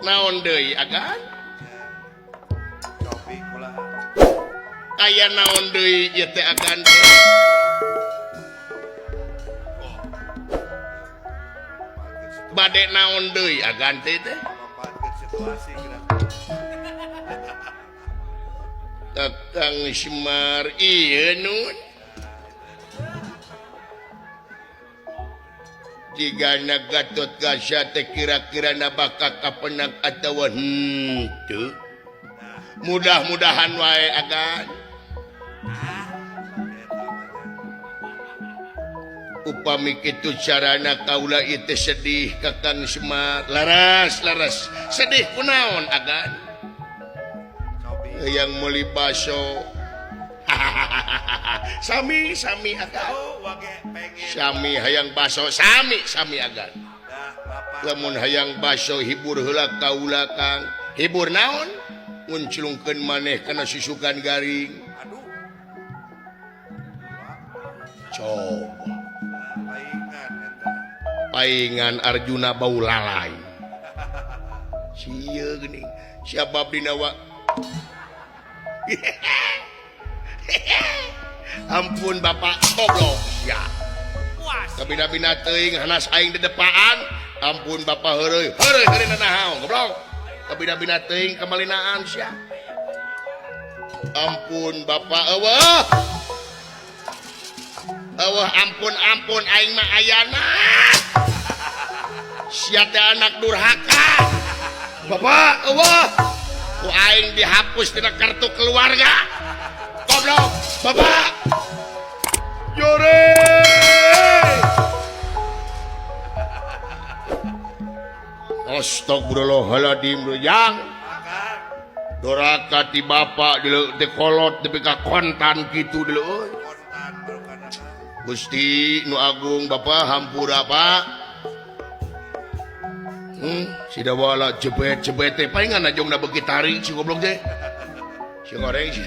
Naon deui agan? Aya naon deui ieu teh agan? Bade naon deui agan teh teh? Kakang Semar ieu nun. Jigana Gatot Kaca teh kira-kira na bakal kapenak atawa henteu. Mudah-mudahan wae agan. Upami kitu carana kaula ieu teh sedih Kakang Semar. Laras laras sedih kunaon agan? Yang meuli baso. Sami sami agan. Sami hayang baso sami sami agan. Lamun hayang baso hibur heula kaula Kang. Hibur naon? Ngunclungkeun maneh kana susukan garing. Coba. Paingan Arjuna bau lalai. Sieu geuning. Siapa dina wa? Ampun Bapak goblok ya. Kabina-bina teuing hanas aing di depaan. Ampun Bapak heureuy. Heureuy heureuy nanaon goblok. Kabina-bina teuing kamalinaan sia. Ampun Bapak eueuh. Eueuh ampun ampun aing mah ayana. Sia teh anak durhaka. Bapak eueuh. Ku aing dihapus tina kartu keluarga. Goblok, Bapak. Jore. Astagfirullahaladzim yang doraka ti bapak dieu teh kolot nepi ka kontan kitu dieu. Gusti nu agung Bapak hampura Pak. Sidawala jebet-jebet teh palingan najongna beuki tarik si goblok teh. Si goreng si.